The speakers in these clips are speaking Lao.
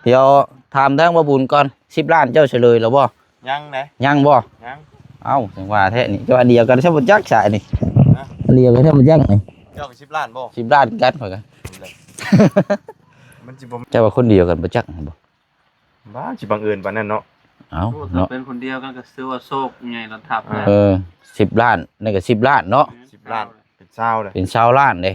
ດຽວຖາມທາງບ່າວບຸນກ່ອນ ສິບລ້ານເຈົ້າສະເຫຼີຍແລ້ວບໍ່? ຍັງໃດ ຍັງບໍ່? ຍັງ. ເອົ້າ ຈັ່ງວ່າແທ້ນີ້ ເຈົ້າວ່າດຽວກັນຊະບໍ່ຈັກຊະນີ້ ຮະ? ດຽວກັນຊະບໍ່ຈັກນີ້ ເຈົ້າກໍສິບລ້ານບໍ່? ສິບລ້ານຄືກັນຂ້ອຍກໍ ມັນຊິບໍ່ ເຈົ້າວ່າຄົນດຽວກັນບໍ່ຈັກບໍ່? ບ້າ ຊິບັງເອີນປານນັ້ນເນາະ. ເອົ້າ ໂອ້ ເນາະ ຖ້າເປັນຄົນດຽວກັນກໍຖືວ່າໂຊກໃຫຍ່ລະດັບແລ້ວ. ເອີ ສິບລ້ານ ນັ້ນກໍສິບລ້ານເນາະ. ສິບລ້ານ ເປັນຊາວເດ້ ເປັນຊາວລ້ານເດ້.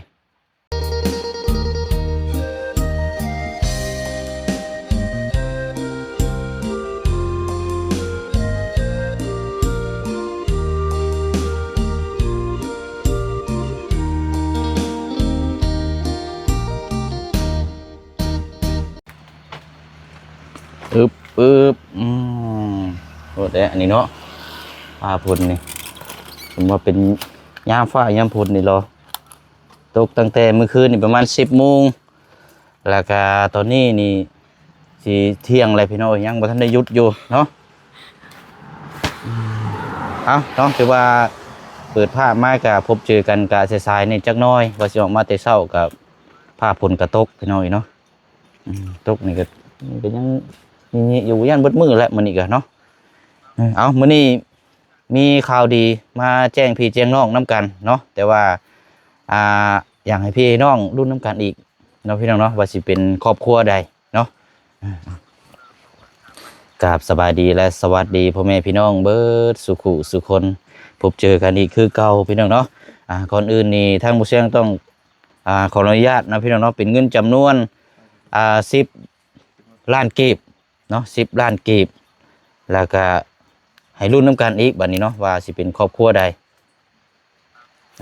ອຶບ ອຶບ ອືມ ໂອເຄ ອັນນີ້ເນາະ ຟ້າຝົນນີ້ ເຫັນວ່າເປັນຍາມຟ້າຍາມຝົນນີ້ເນາະ ຕົກຕັ້ງແຕ່ມື້ຄືນນີ້ປະມານສິບໂມງ ແລ້ວກະຕອນນີ້ນີ້ຊິທ່ຽງແລ້ວພີ່ນ້ອງ ຍັງບໍ່ທັນໄດ້ຢຸດຢູ່ເນາະ. ເອົາເນາະ ຖືວ່າເປີດພາບມາກະພົບເຈີກັນກະສາຍໆນີ້ຈັກໜ້ອຍ ວ່າຊິອອກມາແຕ່ເຊົ້າກະຟ້າຝົນກະຕົກພີ່ນ້ອງເອີຍເນາະ. ອືມ ຕົກນີ້ກໍ ກໍຍັງມີຢູ່ ຢ້ານເບິດມື້ແຫຼະມື້ນີ້ກໍເນາະ. ເອີ ເອົາ ມື້ນີ້ມີຂ່າວດີມາແຈ້ງພີ່ແຈ້ງນ້ອງນຳກັນເນາະ ແຕ່ວ່າ ອ່າ ຢາກໃຫ້ພີ່ໃຫ້ນ້ອງລຸ້ນນຳກັນອີກເນາະ ພີ່ນ້ອງເນາະ ວ່າຊິເປັນຄອບຄົວໃດເນາະ. ກາບສະບາຍດີ ແລະ ສະຫວັດດີພໍ່ແມ່ພີ່ນ້ອງເບິດສູ່ຜູ້ສູ່ຄົນ ພົບເຈີກັນອີກຄືເກົ່າພີ່ນ້ອງເນາະ. ອາ ກ່ອນອື່ນນີ້ທາງບໍ່ຊຽງຕ້ອງ ອາ ຂໍອະນຸຍາດເນາະ ພີ່ນ້ອງເນາະ ເປັນເງິນຈຳນວນ ອາ ສິບລ້ານກີບເນາະ ສິບລ້ານກີບ ແລ້ວກະໃຫ້ລຸ້ນນຳກັນອີກບາດນີ້ເນາະ ວ່າຊິເປັນຄອບຄົວໃດ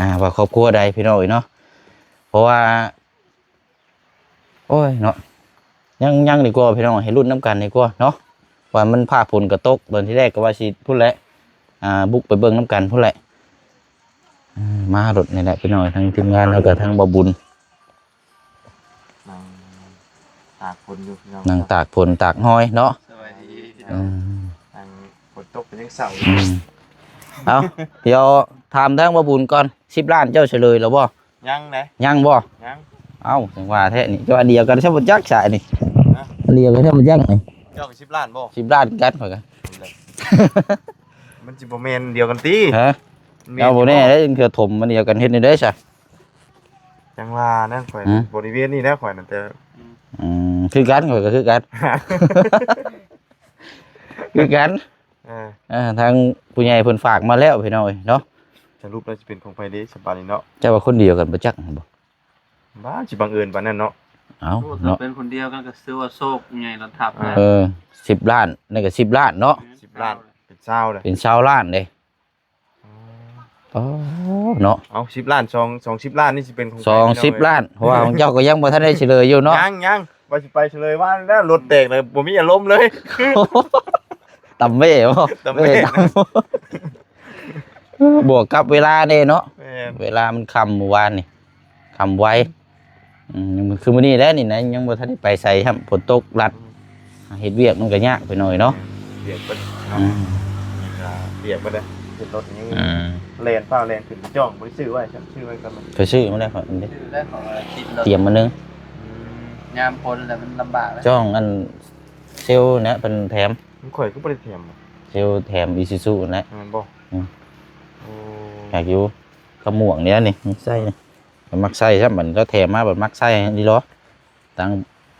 ອາ ວ່າຄອບຄົວໃດພີ່ນ້ອງເອີຍເນາະ. ເພາະວ່າ ໂອ້ຍເນາະ ຍັງ ຍັງດີກວ່າພີ່ນ້ອງ ໃຫ້ລຸ້ນນຳກັນດີກວ່າເນາະ ວ່າມັນຟ້າຝົນກະຕົກ ຕອນທີແລກກໍວ່າຊິພຸ້ນແຫຼະ ອາ ບຸກໄປເບິ່ງນຳກັນພຸ້ນແຫຼະ. ເອີ ມາລົດນີ້ແຫຼະພີ່ນ້ອງ ທາງທີມງານ ແລ້ວກໍທາງບ່າວບຸນ ນັ່ງຕາກຝົນຢູ່ພີ່ນ້ອງ ນັ່ງຕາກຝົນຕາກຮອຍເນາະ. ສະບາຍດີພີ່ນ້ອງ ເອີ ນັ່ງຝົນຕົກກໍຍັງເຊົາຢູ່. ອືມ ເອົາ ດຽວຖາມທາງບ່າວບຸນກ່ອນ ສິບລ້ານເຈົ້າສະເຫຼີຍແລ້ວບໍ່? ຍັງໃດ ຍັງບໍ່? ຍັງ. ເອົ້າ ຈັ່ງວ່າແທ້ນີ້ ເຈົ້າວ່າດຽວກັນຊະບໍ່ຈັກຊະນີ້ ຮະ? ດຽວກັນຊະບໍ່ຈັກນີ້ ເຈົ້າກໍສິບລ້ານບໍ່? ສິບລ້ານຄືກັນຂ້ອຍກໍ ມັນຊິບໍ່ແມ່ນດຽວກັນຕິ ຮະ? ແມ່ນ ເຈົ້າບໍ່ແນ່ເດ້ ເທື່ອຖົມມັນດຽວກັນເຮັດແນວໃດຊະ? ຈັ່ງວ່ານັ້ນຂ້ອຍ ຫື? ບໍລິເວນນີ້ແຫຼະຂ້ອຍນັ້ນແຕ່ ອືມ ຄືກັນ ຂ້ອຍກໍຄືກັນ ຄືກັນ. ເອີ ເອີ ທາງຜູ້ໃຫຍ່ເພິ່ນຝາກມາແລ້ວພີ່ນ້ອງເອີຍເນາະ. ສະຫຼຸບແລ້ວຊິເປັນຂອງໃຜເດ້ສະບາດນີ້ເນາະ? ເຈົ້າວ່າຄົນດຽວກັນບໍ່ຈັກບໍ່? ບ້າ ຊິບັງເອີນປານນັ້ນເນາະ. ເອົ້າ ໂອ້ ເນາະ ຖ້າເປັນຄົນດຽວກັນກໍຖືວ່າໂຊກໃຫຍ່ລະດັບແລ້ວ. ເອີ ສິບລ້ານ ນັ້ນກໍສິບລ້ານເນາະ. ສິບລ້ານ ເປັນຊາວເດ້ ເປັນຊາວລ້ານເດ້. ອໍ ເນາະ ເອົາ ສິບລ້ານ ສອງ ສອງສິບລ້ານນີ້ຊິເປັນຂອງໃຜ ສອງສິບລ້ານ ພີ່ນ້ອງເອີຍ? ເພາະວ່າຂອງເຈົ້າກໍຍັງບໍ່ທັນໄດ້ສະເຫຼີຍຢູ່ເນາະ. ຍັງ ຍັງ ວ່າຊິໄປສະເຫຼີຍວ່າແລ້ວ ລົດແຕກເລີຍ ບໍ່ມີອາລົມເລີຍ ຕຳເວບໍ່? ຕຳເວ ຕຳເວ ບວກກັບເວລາເດ້ເນາະ. ແມ່ນ ເວລາມັນຄ່ຳມື້ວານນີ້ ຄ່ຳໄວ. ອືມ ຄືມື້ນີ້ແຫຼະນີ້ນະ ຍັງບໍ່ທັນໄດ້ໄປໃສຊ້ຳ ຝົນຕົກລັດ ອືມ ເຮັດວຽກມັນກໍຍາກໄປໜ້ອຍເນາະ. ວຽກເບິດເນາະ ອືມ ກະວຽກເບິດເດ້ ເຮັດລົດນີ້ ອືມ ແລ່ນຟ້າວແລ່ນຂຶ້ນຈ້ອງ ບໍ່ໄດ້ຊື້ໄວ້ຊ້ຳ ຊື້ໄວ້ກ່ອນ ໄປຊື້ມາແລ້ວຂ້ອຍເດ້ ຊື້ໄດ້ຂອງອາທິດ ຕຽມມາໜຶ່ງ. ອືມ ຍາມຝົນແລ້ວມັນລຳບາກແລ້ວ ຈ້ອງອັນເຊວນະເພິ່ນແຖມ. ຂອງຂ້ອຍຄືບໍ່ໄດ້ແຖມ ເຊວແຖມອີຊູຊູຫັ້ນແຫຼະ ແມ່ນບໍ່? ອືມ ໂອ້ ຢາກຢູ່ ຂະໝວກນີ້ນະນີ້ ໃສ່ນີ້ ມັກໃສ່ຊ້ຳ ມັນລະແຖມມາ ບັດມັກໃສ່ນີ້ເນາະ ຕັ້ງ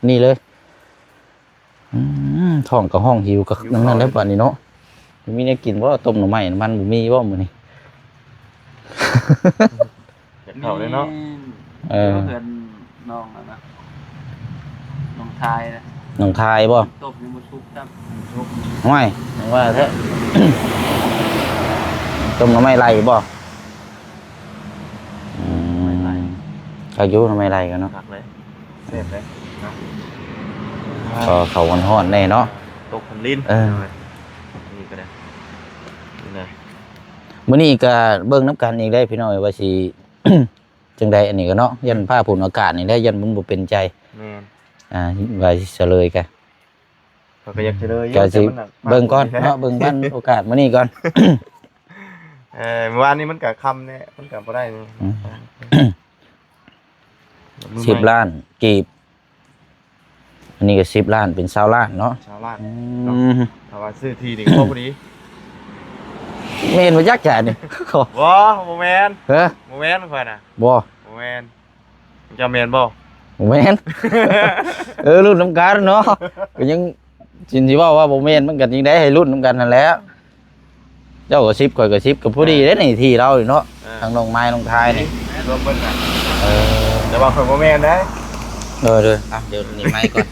ນີ້ເລີຍ. ອືມ ທ້ອງກໍຮ້ອງຫິວກໍນັ້ນແຫຼະບາດນີ້ເນາະ. ມີແນວກິນບໍ່? ຕົ້ມໜໍ່ໄມ້ມັນບໍ່ມີບໍ່ມື້ນີ້? ຢາກເຂົ້າເດ້ເນາະ. ແມ່ນ ເອີ ເຮືອນນ້ອງນັ້ນນະ ນ້ອງທາຍນະ ນ້ອງທາຍບໍ່? ຕົ້ມຍັງບໍ່ສຸກຊ້ຳ ສຸກ ຫ້ວຍ ຍັງວ່າແທ້ ຕົ້ມໜໍ່ໄມ້ໄລ່ບໍ່? ອືມ ໜໍ່ໄມ້ໄລ່ ຄັກຢູ່ ໜໍ່ໄມ້ໄລ່ກໍເນາະ ຄັກເລີຍ ແຊບເລີຍເນາະ. ກໍເຂົ້າຮ້ອນໆແດ່ເນາະ ຕົກພັນລິນ ເອີ ນີ້ກໍໄດ້ ນີ້ນະ. ມື້ນີ້ກໍເບິ່ງນຳກັນອີກເດ້ພີ່ນ້ອງເອີຍ ວ່າຊິ ຈັ່ງໃດອັນນີ້ກໍເນາະ ຢ້ານຟ້າຝົນອາກາດນີ້ແຫຼະ ຢ້ານມັນບໍ່ເປັນໃຈ. ແມ່ນ ອ່າ ວ່າຊິສະເລີຍກະ ເຂົາກໍຢາກສະເລີຍຢູ່ ກໍຊິ ແຕ່ມັນໜັກ ເບິ່ງກ່ອນເນາະ ເບິ່ງວັນໂອກາດມື້ນີ້ກ່ອນ. ເອີ ມື້ວານນີ້ມັນກໍຄ່ຳແດ່ ມັນກໍບໍ່ໄດ້ນີ້ ອືມ ມື້ໃໝ່ ສິບລ້ານກີບ. ອັນນີ້ກໍສິບລ້ານ ເປັນຊາວລ້ານເນາະ. ຊາວລ້ານ ອືມ ເນາະ. ຖ້າວ່າຊື້ທີ່ນີ້ກໍພໍດີ. ແມ່ນບໍ່ຈັກຈະນີ້? ບໍ່ ບໍ່ແມ່ນ. ເອີ ບໍ່ແມ່ນຂ້ອຍນະ. ບໍ່ ບໍ່ແມ່ນ. ເຈົ້າແມ່ນບໍ່? ບໍ່ແມ່ນ. ເອີ ລຸ້ນນຳກັນເນາະ. ກໍຍັງຊິ ຊິເວົ້າວ່າບໍ່ແມ່ນ ມັນກໍຈັ່ງໃດ ໃຫ້ລຸ້ນນຳກັນຫັ້ນແຫຼະ. ເຈົ້າກໍສິບ ຂ້ອຍກໍສິບ ກໍພໍດີເດ້ນີ້ ທີ່ລາວນີ້ເນາະ. ເອີ ທາງນ້ອງໄມ້ນ້ອງທາຍນີ້ ລວມເບິດນະ. ເອີ ແຕ່ວ່າຂ້ອຍບໍ່ແມ່ນເດ້. ເອີ ເດີ ອ່ະ ດຽວນີ້ໄມ້ກ່ອນ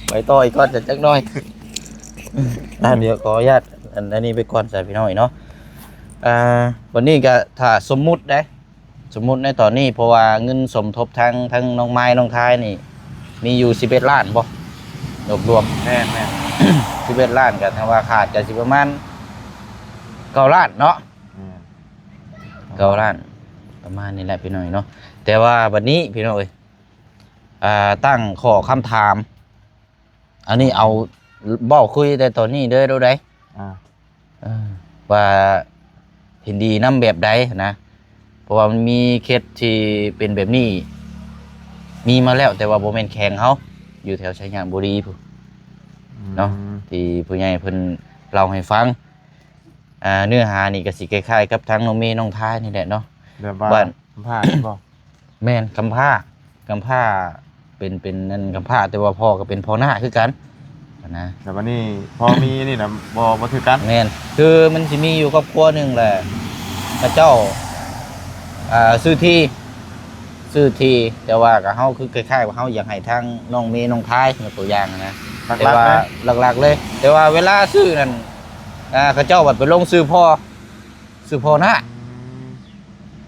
ໄປຕໍ່ອີກກ່ອນຈັກໜ້ອຍ. ອ່ະ ດຽວຂໍອະນຸຍາດ ອັນ ອັນນີ້ໄປກ່ອນຊະ ພີ່ນ້ອງເນາະ. ອ່າ ບັດນີ້ກໍຖ້າສົມມຸດເດ້ ສົມມຸດໃນຕອນນີ້ ເພາະວ່າເງິນສົມທົບທັງ ທັງນ້ອງໄມ້ນ້ອງທາຍນີ້ ມີຢູ່ສິບເອັດລ້ານບໍ່ ລວມໆ? ແມ່ນໆ. ສິບເອັດລ້ານ ກໍຖ້າວ່າຂາດກໍຊິປະມານເກົ້າລ້ານເນາະ. ແມ່ນ ເກົ້າລ້ານ ປະມານນີ້ແຫຼະ ພີ່ນ້ອງເນາະ. ແຕ່ວ່າບັດນີ້ ພີ່ນ້ອງເອີຍ ອ່າ ຕັ້ງຂໍ້ຄຳຖາມ ອັນນີ້ເອົາເວົ້າຄຸຍແຕ່ຕອນນີ້ເດີ ໂດໄດ ອ່າ ເອີ ວ່າເຫັນດີນຳແບບໃດນະ? ເພາະວ່າມັນມີເຄສທີ່ເປັນແບບນີ້ ມີມາແລ້ວ ແຕ່ວ່າບໍ່ແມ່ນແຂວງເຮົາ ຢູ່ແຖວໄຊຍະບູລີພຸ້ນເນາະ ອືມ ທີ່ຜູ້ໃຫຍ່ເພິ່ນເລົ່າໃຫ້ຟັງ. ອ່າ ເນື້ອຫານີ້ກໍຊິຄ້າຍໆກັບທາງນ້ອງເມ ນ້ອງທາຍນີ້ແຫຼະເນາະ ແບບວ່າ ບ້ານ ກຳພ້າແມ່ນບໍ່? ແມ່ນ ກຳພ້າ ກຳພ້າ ເປັນ ເປັນອັນກຳພ້າ ແຕ່ວ່າພໍ່ກໍເປັນພໍ່ນ້າຄືກັນນະ. ແຕ່ບັດນີ້ພໍ່ມີນີ້ນະ ບໍ່ ບໍ່ຖືກກັນ. ແມ່ນ ຄືມັນຊິມີຢູ່ຄອບຄົວໜຶ່ງແຫຼະ ເຂົາເຈົ້າ ອ່າ ຊື້ທີ່ ຊື້ທີ່ ແຕ່ວ່າກໍເຮົາຄືຄ້າຍໆວ່າເຮົາຢາກໃຫ້ທາງນ້ອງເມ ນ້ອງທາຍ ຍົກຕົວຢ່າງນະ ຫຼັກໆ ແຕ່ວ່າ ເລີຍ ຫຼັກໆເລີຍ ແຕ່ວ່າເວລາຊື້ນັ້ນ ອ່າ ເຂົາເຈົ້າບັດໄປລົງຊື່ພໍ່ ຊື່ພໍ່ນ້າ ອືມ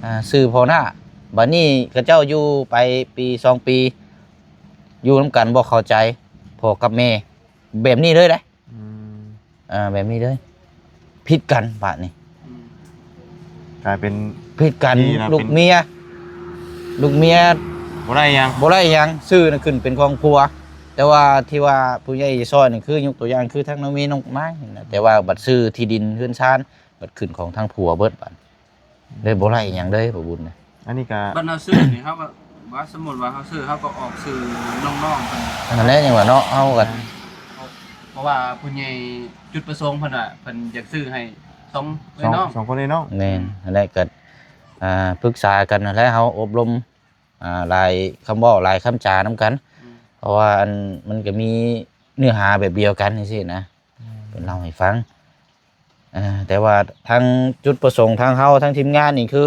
ອ່າ ຊື່ພໍ່ນ້າ. ບັດນີ້ເຂົາເຈົ້າຢູ່ໄປປີສອງປີ ຢູ່ນຳກັນບໍ່ເຂົ້າໃຈພໍ່ກັບແມ່ ແບບນີ້ເລີຍເດ້. ອືມ ອ່າ ແບບນີ້ເລີຍ ຜິດກັນບາດນີ້ ອືມ ກາຍເປັນ ຜິດກັນ ທີ່ນະ ລູກເມຍ ລູກເມຍບໍ່ໄດ້ຫຍັງ ບໍ່ໄດ້ຫຍັງ ຊື່ນະຂຶ້ນເປັນຂອງຜົວ ແຕ່ວ່າທີ່ວ່າຜູ້ໃຫຍ່ຊິຊ່ອຍນີ້ ຄືຍົກຕົວຢ່າງຄືທາງນ້ອງເມ ນ້ອງໄມ້ນະ ແຕ່ວ່າບັດຊື່ທີ່ດິນເຮືອນຊານ ບັດຂຶ້ນຂອງທາງຜົວເບິດບາດ ເລີຍບໍ່ໄດ້ຫຍັງເລີຍ ບໍ່ບຸນນະ. ອັນນີ້ກະ ບັດເຮົາຊື້ນີ້ ເຮົາກໍ ວ່າສົມມຸດວ່າເຮົາຊື້ ເຮົາກໍອອກຊື່ນ້ອງໆເພິ່ນ ນັ້ນແຫຼະ ຍັງວ່າເນາະ ເຮົາກໍ ອ່າ ເພາະວ່າຜູ້ໃຫຍ່ຈຸດປະສົງເພິ່ນວ່າ ເພິ່ນຢາກຊື້ໃຫ້ສອງ ສອງ ເອື້ອຍນ້ອງ ສອງຄົນເອື້ອຍນ້ອງ. ແມ່ນ ອືມ ນັ້ນແຫຼະ ກໍ ອ່າ ປຶກສາກັນຫັ້ນແຫຼະ ເຮົາອົບລົມ ອ່າ ຫຼາຍຄຳເວົ້າ ຫຼາຍຄຳຈານຳກັນ ອືມ ເພາະວ່າອັນ ມັນກໍມີເນື້ອຫາແບບດຽວກັນຈັ່ງຊີ້ນະ ອືມ ເພິ່ນເລົ່າໃຫ້ຟັງ. ອ່າ ແຕ່ວ່າທາງຈຸດປະສົງທາງເຮົາ ທາງທີມງານນີ້ ຄື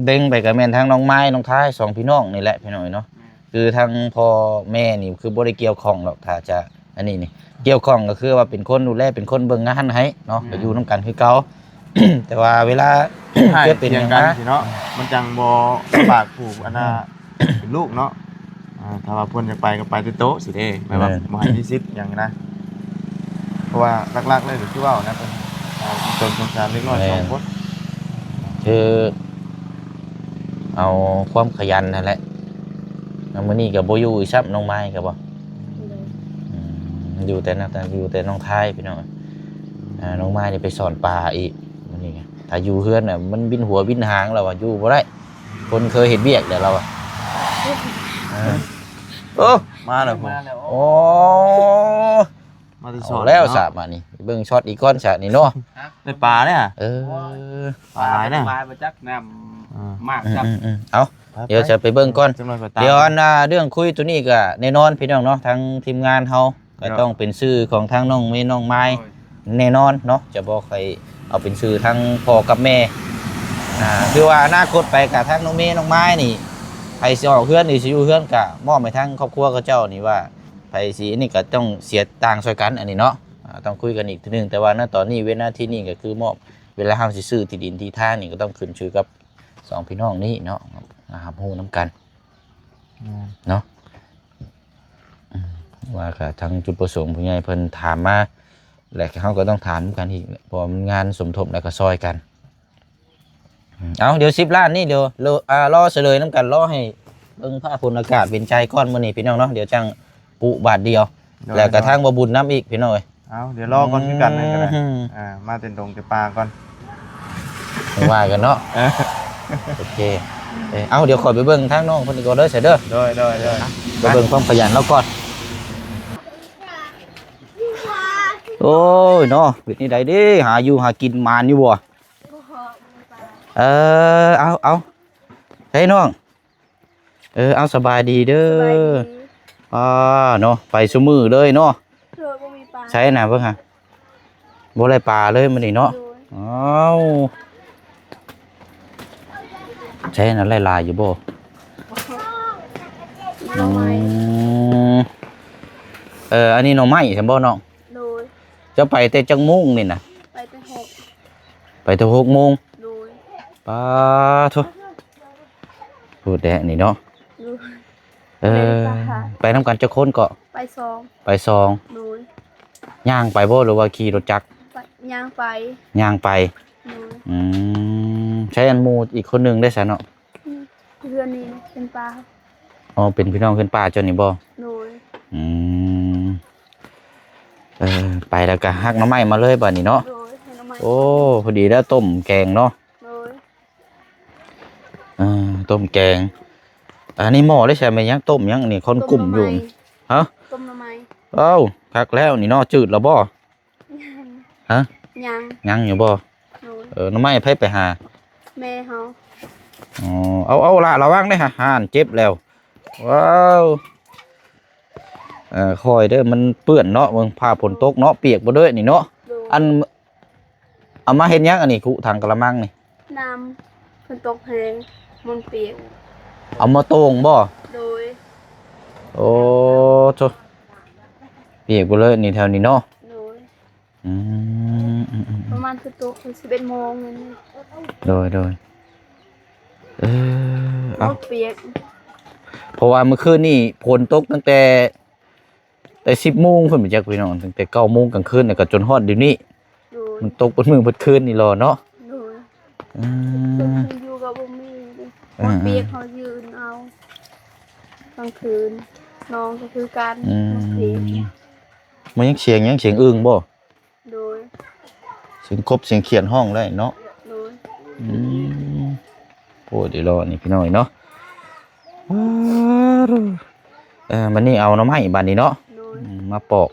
ເລັງໄປກໍແມ່ນທາງນ້ອງໄມ້ ນ້ອງທາຍ ສອງພີ່ນ້ອງນີ້ແຫຼະ ພີ່ນ້ອງເອີຍເນາະ. ແມ່ນ ຄືທາງພໍ່ແມ່ນີ້ຄືບໍ່ໄດ້ກ່ຽວຂ້ອງດອກ ຖ້າຈະອັນນີ້ນີ້ ກ່ຽວຂ້ອງກໍຄືວ່າເປັນຄົນດູແລ ເປັນຄົນເບິ່ງງານໃຫ້ເນາະ. ແມ່ນ ກໍຢູ່ນຳກັນຄືເກົ່າ ແຕ່ວ່າເວລາ ໃຫ້ ເກີດເປັນຫຍັງມາ ເຖິງກັນຊີ້ເນາະ ມັນຈັ່ງບໍ່ລຳບາກຜູ້ອັນນ່າ ເປັນລູກເນາະ. ອ່າ ຖ້າວ່າເພິ່ນຢາກໄປກໍໄປແຕ່ໂຕະຊີ້ເດ້ ແບບວ່າ ແມ່ນ ບໍ່ໃຫ້ມີສິດຫຍັງນະ. ເພາະວ່າຫຼັກໆເລີຍກໍຄືເວົ້ານະ ເພິ່ນ ອ່າ ສົງສານເດັກນ້ອຍ ແມ່ນ ສອງຄົນ ຄືເອົາຄວາມຂະຫຍັນຫັ້ນແຫຼະ. ແລ້ວມື້ນີ້ກໍບໍ່ຢູ່ອີກຊ້ຳ ນ້ອງໄມ້ກໍບໍ່? ໂດຍ ອືມ ຢູ່ແຕ່ນະ ຢູ່ແຕ່ນ້ອງທາຍ ພີ່ນ້ອງ. ອ່າ ນ້ອງໄມ້ນີ້ໄປສອນປາອີກມື້ນີ້. ຖ້າຢູ່ເຮືອນນະ ມັນບິນຫົວບິນຫາງແລ້ວວ່າ ຢູ່ບໍ່ໄດ້. ຄົນເຄີຍເຮັດວຽກແລ້ວລາວອະ. ເອີ ໂອ້ ມາແລ້ວ ມາແລ້ວ. ໂອ້ ມາແຕ່ສອນແລ້ວ ເນາະ ສະ ບາດນີ້ເບິ່ງຊັອດອີກກ່ອນ ສະນີ້ເນາະ. ໄດ້ປາເດ້. ເອີ ໂອ້ຍ ປາຫຼາຍນະ ປາຫຼາຍບໍ່ຈັກ ນ້ຳ ອ່າ ມາກ ອືມ ຈັບ ອືມ ເອົາ ໄປໆ ດຽວຈະໄປເບິ່ງກ່ອນ. ຈັກໜ້ອຍກໍຕາມ ດຽວອັນ ອ່າ ເລື່ອງຄຸຍໂຕນີ້ກໍແນ່ນອນ ພີ່ນ້ອງເນາະ ທາງທີມງານເຮົາ ກໍ ໂດຍ ຕ້ອງເປັນຊື່ຂອງທາງນ້ອງເມ ນ້ອງໄມ້ ໂດຍ ແນ່ນອນເນາະ ຈະບໍ່ຄ່ອຍເອົາເປັນຊື່ທາງພໍ່ກັບແມ່. ອ່າ ຄືວ່າອະນາຄົດໄປກະທາງນ້ອງເມ ນ້ອງໄມ້ນີ້ ໃຜຊິອອກເຮືອນ ຫຼື ຊິຢູ່ເຮືອນ ກະມອບໃຫ້ທາງຄອບຄົວເຂົາເຈົ້ານີ້ວ່າ ໃຜຊິ ອັນນີ້ກະຕ້ອງເສຍຕ່າງຊ່ອຍກັນ ອັນນີ້ເນາະ. ອ່າ ຕ້ອງຄຸຍກັນອີກເທື່ອໜຶ່ງ ແຕ່ວ່ານະຕອນນີ້ ເວນາທີນີ້ ກະຄືມອບ ເວລາເຮົາຊິຊື້ທີ່ດິນທີ່ທາງນີ້ ກະຕ້ອງຂຶ້ນຊື່ກັບສອງພີ່ນ້ອງນີ້ເນາະ ມາຮັບຮູ້ນຳກັນ ແມ່ນ ເນາະ. ອືມ ວ່າກະທາງຈຸດປະສົງຜູ້ໃຫຍ່ເພິ່ນຖາມມາ ແລະ ເຮົາກໍຕ້ອງຖາມນຳກັນອີກ ເພາະວ່າມັນງານສົມທົບ ແລ້ວກໍຊ່ອຍກັນ. ອືມ ເອົາ ດຽວສິບລ້ານນີ້ ດຽວ ລໍ ອ່າ ລໍສະເຫຼີຍນຳກັນ ລໍໃຫ້ເບິ່ງຟ້າຝົນອາກາດເປັນໃຈກ່ອນມື້ນີ້ ພີ່ນ້ອງເນາະ. ດຽວຈັ່ງປຸບາດດຽວ ໂດຍ ແລ້ວກໍທາງບໍ່ບຸນນຳອີກ ພີ່ນ້ອງເອີຍ. ເອົາ ດຽວລໍກ່ອນຄືກັນ ອືມ ກໍໄດ້ ອ່າ ມາແຕ່ດົງແຕ່ປ່າກ່ອນ ຈັ່ງວ່າກັນເນາະ. ເອີ ໂອເຄ ເອີ ເອົາ ດຽວຂ້ອຍໄປເບິ່ງທາງນ້ອງເພິ່ນກ່ອນເດີ ຊະເດີ. ໂດຍ ໂດຍ ໂດຍ ໄປເບິ່ງຄວາມຂະຫຍັນລາວກ່ອນ. ໂອ້ຍເນາະ ເປັນຈັ່ງໃດເດ້ ຫາຢູ່ຫາກິນໝານຢູ່ບໍ່? ເອີ ເອົາ ເອົາ ໃສນ້ອງ? ເອີ ເອົາ ສະບາຍດີເດີ. ສະບາຍດີ. ອ່າ ເນາະ ໄປຊຸມື້ເລີຍເນາະ. ໂດຍ ບໍ່ມີປາ. ໃສນະ ເບິ່ງຫາ ບໍ່ໄດ້ປາເລີຍມື້ນີ້ເນາະ. ໂດຍ. ອ້າວ ໃສນະ ຫຼາຍໆຢູ່ບໍ່? ໜໍ່ໄມ້. ອືມ ເອີ ອັນນີ້ໜໍ່ໄມ້ຊັ້ນບໍ່ນ້ອງ? ໂດຍ. ເຈົ້າໄປແຕ່ຈັກໂມງນີ້ນະ? ໄປແຕ່ຫົກ ໄປແຕ່ຫົກໂມງ. ໂດຍ. ປາໂທ້ ໂພດແທ້ນີ້ເນາະ. ໂດຍ. ເອີ ໄປນຳກັນຈັກຄົນເກາະ? ໄປສອງ. ໄປສອງ. ໂດຍ. ຍ່າງໄປບໍ່ ຫຼືວ່າຂີ່ລົດຈັກ? ໄປ ຍ່າງໄປ. ຍ່າງໄປ. ໂດຍ. ອືມ ໃຊ້ອັນໝູ່ອີກຄົນໜຶ່ງໄດ້ຊະເນາະ? ອືມ ເຮືອນນີ້ເປັນປ້າ. ອໍ ເປັນພີ່ນ້ອງເຮືອນປ້າເຈົ້ານີ້ບໍ່? ໂດຍ. ອືມ ເອີ ໄປແລ້ວກະຮັກໜໍ່ໄມ້ມາເລີຍບາດນີ້ເນາະ. ໂດຍ ຮັກໜໍ່ໄມ້. ໂອ້ ພໍດີແລ້ວຕົ້ມແກງເນາະ. ໂດຍ. ອ່າ ຕົ້ມແກງ. ອັນນີ້ໝໍ້ໄດ້ໃຊ້ແມ່ນຫຍັງ? ຕົ້ມຫຍັງນີ້? ຄົນກຸ້ມຢູ່. ຕົ້ມໜໍ່ໄມ້. ຮະ? ຕົ້ມໜໍ່ໄມ້. ເອົ້າ ຄັກແລ້ວນີ້ເນາະ. ຈືດແລ້ວບໍ່? ຍັງ. ຮະ? ຍັງ. ຍັງຢູ່ບໍ່? ໂດຍ. ເອີ ໜໍ່ໄມ້ໃຜໄປຫາ? ແມ່ເຮົາ. ອໍ ເອົາ ເອົາລະ ລະວັງເດ້ ຫາ ຫາເຈັບແລ້ວ. ວ້າວ ເອີ ຄ່ອຍເດີ ມັນເປື້ອນເນາະ. ເບິ່ງ ຟ້າຝົນຕົກເນາະ ປຽກເບິດເລີຍນີ້ເນາະ. ໂດຍ. ອັນ ເອົາມາເຮັດຫຍັງອັນນີ້? ຄຸຖັງກະລະມັງນີ້. ນ້ຳ ຝົນຕົກແຮງ ມັນປຽກ. ເອົາມາໂຕ່ງບໍ່? ໂດຍ. ໂອ້ໂທ້ ປຽກເບິດເລີຍນີ້ແຖວນີ້ເນາະ. ໂດຍ. ອືມ ອືມ ອືມ ປະມານ ຝົນຕົກ ສິບເອັດໂມງນີ້. ໂດຍ ໂດຍ. ເອີ ເອົາ ມັນປຽກ ເພາະວ່າມື້ຄືນນີ້ຝົນຕົກຕັ້ງແຕ່ ແຕ່ສິບໂມງພຸ້ນ ບໍ່ຈັກພີ່ນ້ອງ ຕັ້ງແຕ່ເກົ້າໂມງກາງຄືນ ແລ້ວກໍຈົນຮອດດຽວນີ້. ໂດຍ. ມັນຕົກເບິດມື້ເບິດຄືນນີ້ລອເນາະ. ໂດຍ. ອືມ ເຄື່ອງຢູ່ກໍບໍ່ມີເດ້. ເອີ ມັນປຽກ ເຮົາຢືນເອົາ ກາງຄືນ. ນ້ອງກໍຄືກັນ. ອືມ ມັນປຽກ. ມັນຍັງສຽງ ຍັງສຽງອຶ່ງບໍ່? ໂດຍ. ສຽງກົບສຽງຂຽດຮ້ອງໄດ້ເນາະ. ໂດຍ. ອືມ ໂອ້ ດຽວລໍນີ້ພີ່ນ້ອງເນາະ. ເອີ ບາດນີ້ເອົາໜໍ່ໄມ້ບາດນີ້ເນາະ. ໂດຍ. ອືມ ມາປອກ.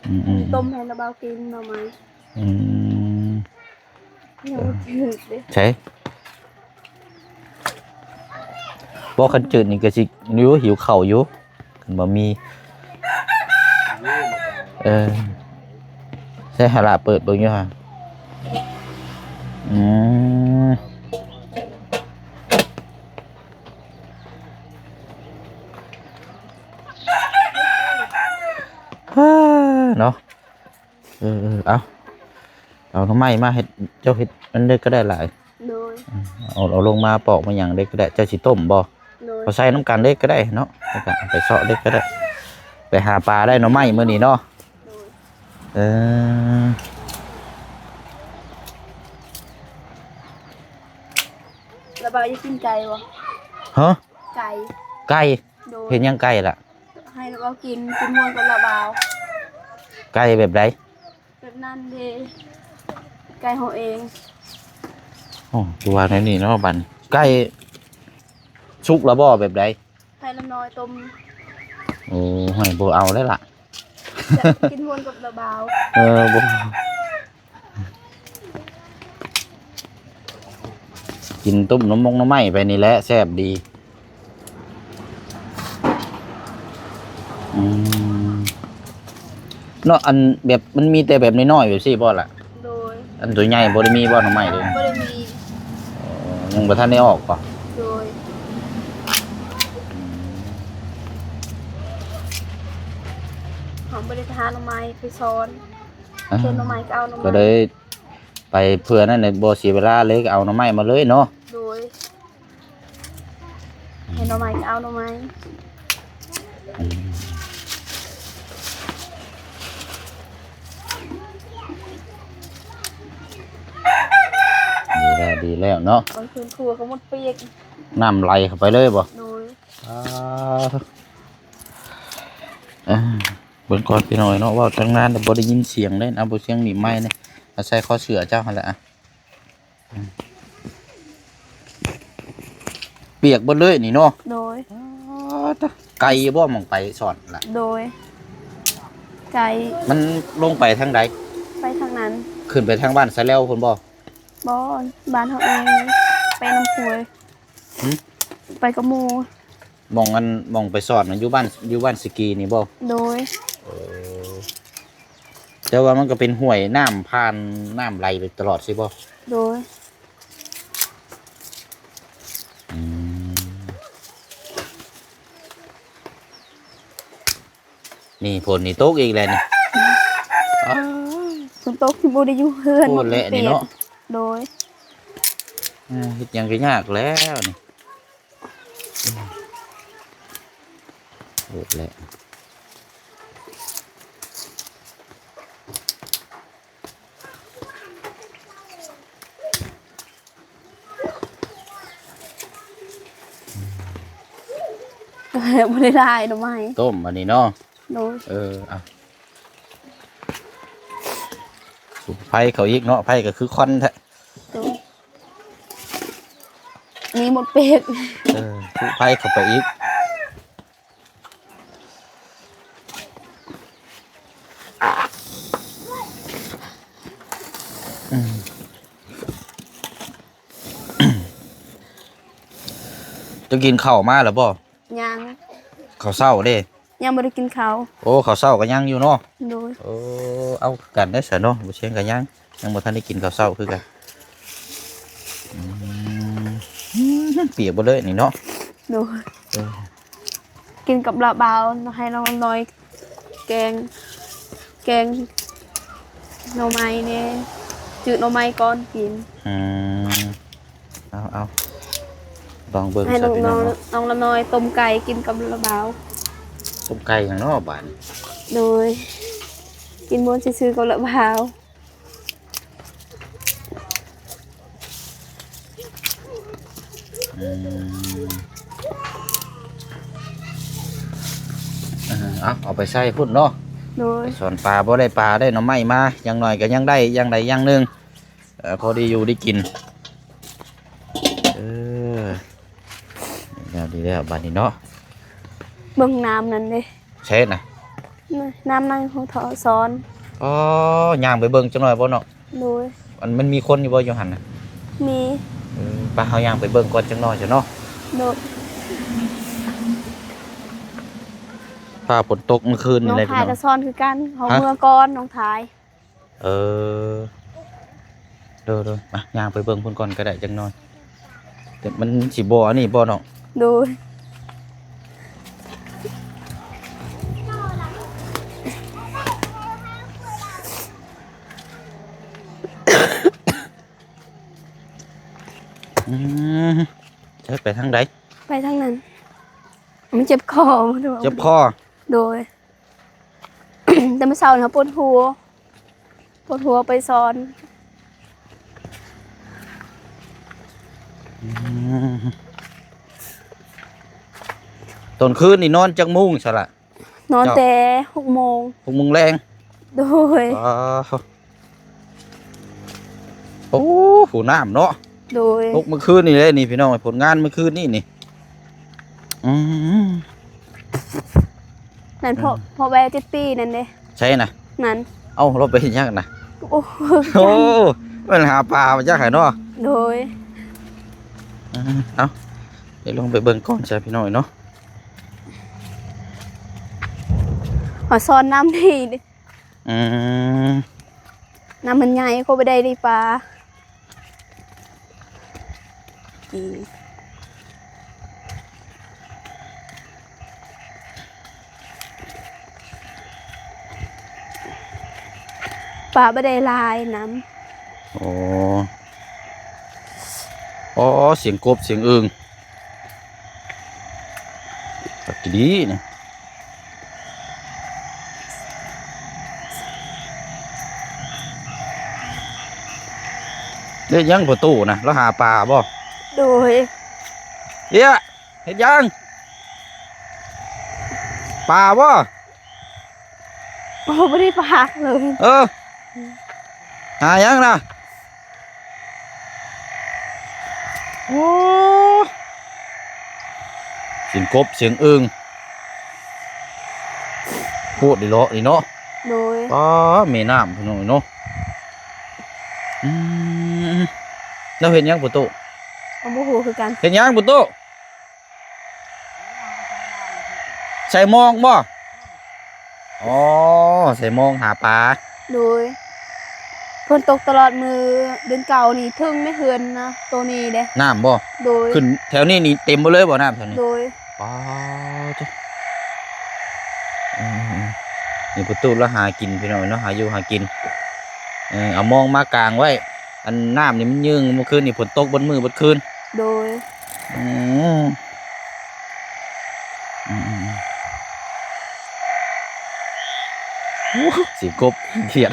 ອືມ ອືມ ອືມ ຕົ້ມໃຫ້ລະບ່າວກິນໜໍ່ໄມ້. ອືມ ຍັງບໍ່ຈືດເດ້. ໃສ ບໍ່ ຄັນຈືດນີ້ກໍຊິ ຢູ່ ຫິວເຂົ້າຢູ່ ຄັນບໍ່ມີ. ເອີ ໃສ ຫາລະເປີດເບິ່ງຢູ່ຫາ. ອືມ ເນາະ. ເອີ ເອີ ເອົາ ເອົາໜໍ່ໄມ້ມາເຮັດ ເຈົ້າເຮັດອັນເລັກກໍໄດ້ຫຼາຍ. ໂດຍ. ເອົາ ເອົາລົງມາປອກມາຫຍັງເລັກກໍໄດ້. ເຈົ້າຊິຕົ້ມບໍ່? ໂດຍ. ເອົາໃສ່ນຳກັນເລັກກໍໄດ້ເນາະ ແລ້ວກໍເອົາໄປເຊາະເລັກກໍໄດ້. ໄປຫາປາໄດ້ໜໍ່ໄມ້ມື້ນີ້ເນາະ. ໂດຍ. ເອີ ລະບ່າວຢາກກິນໄກ່ບໍ່? ຮະ? ໄກ່. ໄກ່? ໂດຍ. ເຮັດຫຍັງໄກ່ລະ? ໃຫ້ລະບ່າວກິນ ກິນມ່ວນກັບລະບ່າວ. ໄກ່ແບບໃດ? ແບບນັ້ນເດ ໄກ່ເຮົາເອງ. ໂອ້ ຄືວ່າແນວນີ້ເນາະ ບັດນີ້ ໄກ່ສຸກລະບໍ່ ແບບໃດ? ໃຫ້ລະນ້ອຍຕົ້ມ. ໂອ້ ໃຫ້ບໍ່ເອົາແລ້ວລະ ຢາກກິນມ່ວນກັບລະບ່າວ. ເອີ ບໍ່ ກິນຕົ້ມໜໍ່ມົງໜໍ່ໄມ້ໄປນີ້ແຫຼະ ແຊບດີ. ອືມ ເນາະ ອັນແບບ ມັນມີແຕ່ແບບນ້ອຍໆແບບຊີ້ບໍ່ລະ? ໂດຍ. ອັນຕົວໃຫຍ່ບໍ່ໄດ້ມີບໍ່ ໜໍ່ໄມ້ເດ້? ບໍ່ໄດ້ມີ. ອໍ ຍັງບໍ່ທັນໄດ້ອອກບໍ່? ໂດຍ. ອືມ ເຮົາບໍ່ໄດ້ໄປຫາໜໍ່ໄມ້ ໄປສອນ. ອ່າ ເຫັນໜໍ່ໄມ້ກໍເອົາໜໍ່ໄມ້ ກໍໄດ້ໄປເພື່ອນັ້ນແຫຼະ ບໍ່ເສຍເວລາເລີຍ ກໍເອົາໜໍ່ໄມ້ມາເລີຍເນາະ. ໂດຍ. ເຫັນໜໍ່ໄມ້ກໍເອົາໜໍ່ໄມ້. ອືມ ດີແລ້ວ ດີແລ້ວເນາະ. ບາງຄືນຄົວກໍໝົດປຽກ ນ້ຳໄຫຼເຂົ້າໄປເລີຍບໍ່? ໂດຍ. ອ່າ ເບິ່ງກ່ອນພີ່ນ້ອງເນາະ ເວົ້າຕັ້ງນານແຕ່ບໍ່ໄດ້ຍິນສຽງເດ້ ເອົາ ບໍ່ ສຽງໜີບໄມເດ້ ອາໄສຄໍເສື້ອເຈົ້າຫັ້ນແຫຼະ. ປຽກເບິດເລີຍນີ້ເນາະ. ໂດຍ. ອໍ ຕະ ໄກຢູ່ບໍ່ ໝ່ອງໄປສອນລະ? ໂດຍ. ໄກ. ມັນລົງໄປທາງໃດ? ໄປທາງນັ້ນ. ຂຶ້ນໄປທາງບ້ານສະແລວພຸ້ນບໍ່? ບໍ່, ບ້ານເຮົາເອງ, ໄປນຳພວກ. ຫື? ໄປກັບໝູ່. ໝ່ອງອັນ ໝ່ອງໄປສອນນະ ຢູ່ບ້ານ ຢູ່ບ້ານສະກີນີ້ບໍ່? ໂດຍ. ເອີ ແຕ່ວ່າມັນກໍເປັນຫ້ວຍ ນ້ຳຜ່ານ ນ້ຳໄຫຼໄປຕະຫຼອດຊີ້ບໍ່? ໂດຍ. ອືມ ນີ້ຝົນນີ້ຕົກອີກແລ້ວນີ້. ອ້າ ຝົນຕົກທີ່ບໍ່ໄດ້ຢູ່ເຮືອນ ໂອ້ ແຫຼະນີ້ເນາະ. ໂດຍ. ເຮັດຫຍັງກໍຍາກແລ້ວນີ້. ໂອ້ ແຫຼະ. ບໍ່ໄດ້ຫຼາຍດອກໄມ້ ຕົ້ມອັນນີ້ເນາະ. ໂດຍ. ເອີ ເອົາ ສຸມໄຟເຂົ້າອີກເນາະ, ໄຟກໍຄືຄວັນແທ້. ໂດຍ. ມີໝົດເປັກ. ເອີ ຈຸໄຟເຂົ້າໄປອີກ. ອືມ ເຈົ້າກິນເຂົ້າມາແລ້ວບໍ່? ຍັງ. ເຂົ້າເຊົ້າເດ້? ຍັງບໍ່ໄດ້ກິນເຂົ້າ. ໂອ້ ເຂົ້າເຊົ້າກໍຍັງຢູ່ເນາະ. ໂດຍ. ເອີ ເອົາຄືກັນເດ້ຊະເນາະ, ບໍ່ຊຽງກໍຍັງ ຍັງບໍ່ທັນໄດ້ກິນເຂົ້າເຊົ້າຄືກັນ. ອືມ ປຽກເບິດເລີຍນີ້ເນາະ. ໂດຍ. ເອີ ກິນກັບລາວບາວ ໃຫ້ນ້ອງລຳນ້ອຍແກງ ແກງໜໍ່ໄມ້ແດ່ ຈື່ໜໍ່ໄມ້ກ່ອນກິນ. ອືມ ເອົາໆ ລອງເບິ່ງ ໃຫ້ນ້ອງ ຊະພີ່ນ້ອງເນາະ. ນ້ອງລຳນ້ອຍຕົ້ມໄກ່ກິນກັບລາວບາວ. ຕົ້ມໄກ່ຫຍັງເນາະບາດນີ້? ໂດຍ ກິນມ່ວນຊື່ໆກັບລາວບາວ. ອືມ ເອົາ ເອົາໄປໃສ່ພຸ້ນເນາະ. ໂດຍ. ໄປສອນປາ ບໍ່ໄດ້ປາ ໄດ້ໜໍ່ໄມ້ມາ ຢ່າງໜ້ອຍກໍຍັງໄດ້ຢ່າງໃດຢ່າງໜຶ່ງ ເອີ ພໍໄດ້ຢູ່ໄດ້ກິນ. ເອີ ແລ້ວດີແລ້ວບາດນີ້ເນາະ. ເບິ່ງນ້ຳນັ້ນເດ້. ໃສນະ? ນ້ຳໃນຫ້ອງເທາະສອນ. ອໍ ຍ່າງໄປເບິ່ງຈັກໜ້ອຍບໍ່ເນາະ? ໂດຍ. ອັນ ມັນມີຄົນຢູ່ບໍ່ຢູ່ຫັ້ນນະ? ມີ. ເອີ ໄປ ເຮົາຍ່າງໄປເບິ່ງກ່ອນຈັກໜ້ອຍຊະເນາະ. ໂດຍ. ຟ້າຝົນຕົກມື້ຄືນນີ້ແຫຼະ. ນ້ອງທາຍກໍສອນຄືກັນ ເຮົາເມືອກ່ອນ ນ້ອງທາຍ. ເອີ ໂດຍໆ ມາ ຍ່າງໄປເບິ່ງພຸ້ນກ່ອນກໍໄດ້ຈັກໜ້ອຍ. ແຕ່ມັນຊິບໍ່ອັນນີ້ບໍ່ນ້ອງ? ໂດຍ. ອືມ ເອີ ໄປທາງໃດ? ໄປທາງນັ້ນ. ມັນເຈັບຄໍ. ເຈັບຄໍ? ໂດຍ. ແຕ່ມື້ເຊົ້ານີ້ເຮົາປວດຫົວ ປວດຫົວໄປສອນ. ອືມ ຕອນຄືນນີ້ນອນຈັກໂມງຊະລະ? ນອນແຕ່ຫົກໂມງ. ຫົກໂມງແລງ? ໂດຍ. ວ້າວ ໂອ້ ຜູ້ນ້ຳເນາະ. ໂດຍ. ຕົກມື້ຄືນນີ້ເດ້ນີ້ພີ່ນ້ອງ ຜົນງານມື້ຄືນນີ້ນີ້. ອືມ ນັ້ນ ເອີ ພໍ່ ພໍ່ແວ່ເຈັດປີນັ້ນເດ້. ໃສນະ? ນັ້ນ. ເອົ້າ ລາວໄປເຮັດຫຍັງນະ? ໂອ້ ໂອ້ ແມ່ນຫາປາມາຈັກໃຫ້ເນາະ. ໂດຍ. ເອີ ເອົາ ດຽວລອງໄປເບິ່ງກ່ອນຊະພີ່ນ້ອງເນາະ. ເຮົາສອນນ້ຳນີ້ເດ້. ອືມ ນ້ຳມັນໃຫຍ່ ເຂົາບໍ່ໄດ້ໄດ້ປາ. ອືມ ປາບໍ່ໄດ້ຫຼາຍນ້ຳ. ອໍ ອໍ ສຽງກົບສຽງອຶ່ງ ຄັກອີ່ຫຼີນີ້. ເຮັດຫຍັງພໍ່ຕູ້ນະ? ລາວຫາປາບໍ່? ໂດຍ. ເອີຍ ເຮັດຫຍັງ? ປາບໍ່? ໂອ້ ບໍ່ໄດ້ປາເລີຍ. ເອີ ຫາຫຍັງນະ? ໂອ້ ສຽງກົບສຽງອຶ່ງ ໂພດດີເນາະນີ້ເນາະ. ໂດຍ ອໍ ແມ່ນ້ຳພີ່ນ້ອງເນາະ. ອືມ ແລ້ວເຮັດຫຍັງປະຕູ? ກໍບໍ່ຮູ້ຄືກັນ. ເຮັດຫຍັງປະຕູ? ໃສ່ມອງບໍ່? ອໍ ໃສ່ມອງຫາປາ. ໂດຍ ຝົນຕົກຕະຫຼອດມື້ເດືອນເກົ້ານີ້ ເຖິງໃນເຮືອນນະໂຕນີ້ເດ້. ນ້ຳບໍ່? ໂດຍ ຂຶ້ນແຖວນີ້ນີ້ເຕັມເບິດເລີຍບໍ່ ນ້ຳແຖວນີ້? ໂດຍ ປາດ ອືມໆ ນີ້ປະຕູລາວຫາກິນພີ່ນ້ອງເນາະ ຫາຢູ່ຫາກິນ. ເອີ ເອົາມອງມາກາງໄວ້ ອັນນ້ຳນີ້ມັນຍື່ງ ເມື່ອຄືນນີ້ຝົນຕົກເບິດມື້ເບິດຄືນ. ໂດຍ ອືມ ອືມໆ ໂອ້ ສຽງກົບຂຽດ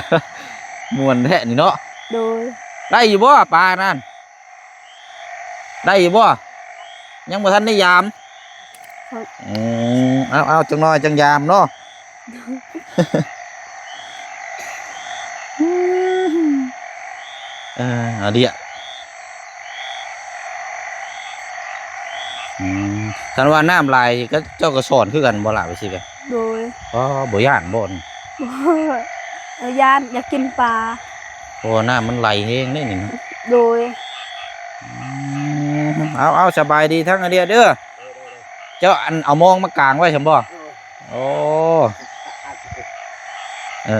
ມ່ວນແທ້ນີ້ເນາະ. ໂດຍ ໄດ້ຢູ່ບໍ່ປານັ້ນ? ໄດ້ຢູ່ບໍ່? ຍັງບໍ່ທັນໄດ້ຢາມ. ອືມ ເອົາໆ ຈັກໜ່ອຍຈັ່ງຢາມເນາະ. ເອີ ເອົາເດະ ອືມ ຄັນວ່ານ້ຳຫຼາຍ ເຈົ້າກໍສອນຄືກັນບໍ່ລະ ໄປຊິກະ? ໂດຍ ອໍ ບໍ່ຢ້ານບໍ່? ບໍ່ ຢ້ານ ຢາກກິນປາ ເພາະວ່ານ້ຳມັນໄຫຼແຮງເດ້ນີ້ນະ. ໂດຍ ອືມ ເອົາໆ ສະບາຍດີທັງອາເດຍເດີ. ເຈົ້າ ອັນ ເອົາມອງມາກາງໄວ້ຊັ້ນບໍ່? ໂອ້ ເອີ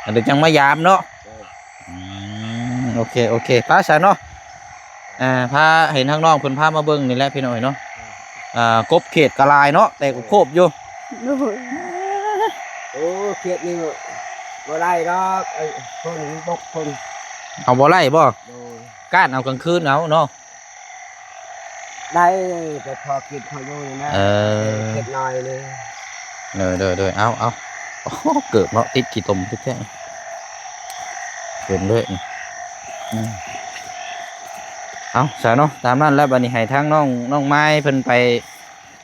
ໆ ອັນດຽວຈັ່ງມາຢາມເນາະ. ອືມ ໂອເຄ ໂອເຄ ໄປຊະເນາະ. ອ່າ ພາ ເຫັນທາງນ້ອງເພິ່ນພາມາເບິ່ງນີ້ແຫຼະພີ່ນ້ອງເອີຍເນາະ. ອ່າ ກົບເຂດກະຫຼາຍເນາະ ແຕ່ກໍໂຄບຢູ່. ໂດຍ ໂອ້ ເຂດນີ້ບໍ່ໄດ້ດອກ ໄອ້ຄົນບົກຄົນ ເອົາບໍ່ໄດ້ບໍ່? ໂດຍ ກ້ານເອົາກາງຄືນເອົາເນາະ. ໄດ້ ແຕ່ພໍກິນພໍຢູ່ນີ້ນະ. ເອີ ເຮັດໜ້ອຍໜຶ່ງ. ໂດຍໆໆ ເອົາໆ ໂອ້ໂຫ ເກີບເນາະ ຕິດຂີ້ຕົມຕິດແທ້ ເຕັມເລີຍ. ອືມ ເອົາຊະເນາະ ຕາມນັ້ນແຫຼະ. ບັດນີ້ໃຫ້ທາງນ້ອງ ນ້ອງມາຍເພິ່ນໄປ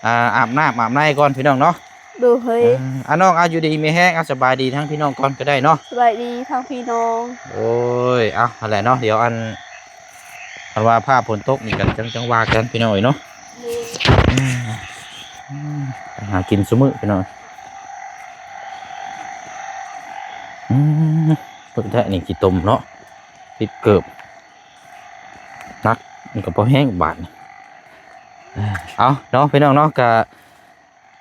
ອ່າ ອາບນ້ຳອາບໃນກ່ອນພີ່ນ້ອງເນາະ. ໂດຍ ເອີ ອ່າ ນ້ອງ ເອົາ ຢູ່ດີມີແຮງ ເອົາ ສະບາຍດີທາງພີ່ນ້ອງກ່ອນກໍໄດ້ເນາະ. ສະບາຍດີທາງພີ່ນ້ອງ. ໂອ້ຍ ເອົາ ຫັ້ນແຫຼະເນາະ ດຽວ ອັນ ຄັນວ່າຟ້າຝົນຕົກນີ້ກໍຈັ່ງ ຈັ່ງວ່າກັນພີ່ນ້ອງເອີຍເນາະ. ໂດຍ ອືມ ອືມ ໄປຫາກິນຊຸມື້ພີ່ນ້ອງ. ອືມ ເບິ່ງແທ້ນີ້ ຂີ້ຕົມເນາະ ຕິດເກີບ ໜັກ ມັນກໍພໍແຮງບາດນີ້. ເອົາເນາະ ພີ່ນ້ອງເນາະ ກະ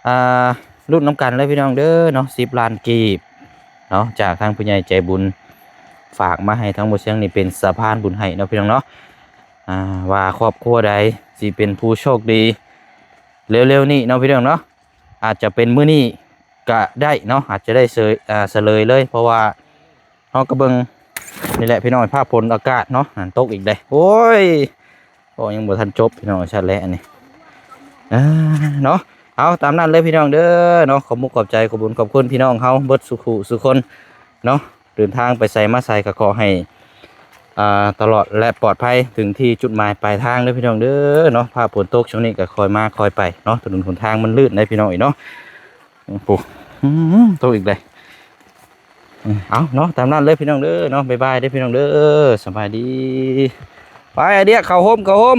ອ່າ ລຸ້ນນຳກັນເລີຍພີ່ນ້ອງເດີເນາະ. ສິບລ້ານກີບເນາະ ຈາກທາງຜູ້ໃຫຍ່ໃຈບຸນ ຝາກມາໃຫ້ທາງບໍ່ຊຽງນີ້ເປັນສະພານບຸນໃຫ້ເນາະ ພີ່ນ້ອງເນາະ. ອ່າ ວ່າຄອບຄົວໃດຊິເປັນຜູ້ໂຊກດີເລັວໆນີ້ເນາະ ພີ່ນ້ອງເນາະ. ອາດຈະເປັນມື້ນີ້ກະໄດ້ເນາະ ອາດຈະໄດ້ເຊີຍ ອ່າ ສະເລີຍເລີຍ ເພາະວ່າ ເຮົາກໍເບິ່ງນີ້ແຫຼະພີ່ນ້ອງ ພາບຝົນອາກາດເນາະ ນັ້ນຕົກອີກເດ້. ໂອ້ຍ ກໍຍັງບໍ່ທັນຈົບພີ່ນ້ອງ ຊັ້ນແຫຼະອັນນີ້. ອ່າ ເນາະ ເອົາ ຕາມນັ້ນເລີຍພີ່ນ້ອງເດີເນາະ. ຂອບມຸກຂອບໃຈ ຂອບບຸນຂອບຄຸນພີ່ນ້ອງເຮົາເບິດສູ່ຜູ້ສູ່ຄົນເນາະ. ເດີນທາງໄປໃສມາໃສກໍຂໍໃຫ້ ອ່າ ຕະຫຼອດ ແລະ ປອດໄພເຖິງທີ່ຈຸດໝາຍປາຍທາງເດີພີ່ນ້ອງເດີເນາະ. ພາບຝົນຕົກຊ່ວງນີ້ກໍຄ່ອຍມາຄ່ອຍໄປເນາະ ຖະໜົນຫົນທາງມັນລື່ນເດ້ພີ່ນ້ອງເອີຍເນາະ. ໂອ້ ອືມ ຕົກອີກເດ້. ເອົາເນາະ ຕາມນັ້ນເລີຍພີ່ນ້ອງເດີເນາະ. ບາຍບາຍເດີພີ່ນ້ອງເດີ ສະບາຍດີ. ໄປ ອາເດຍ ເຂົ້າໂຮມ ເຂົ້າໂຮມ.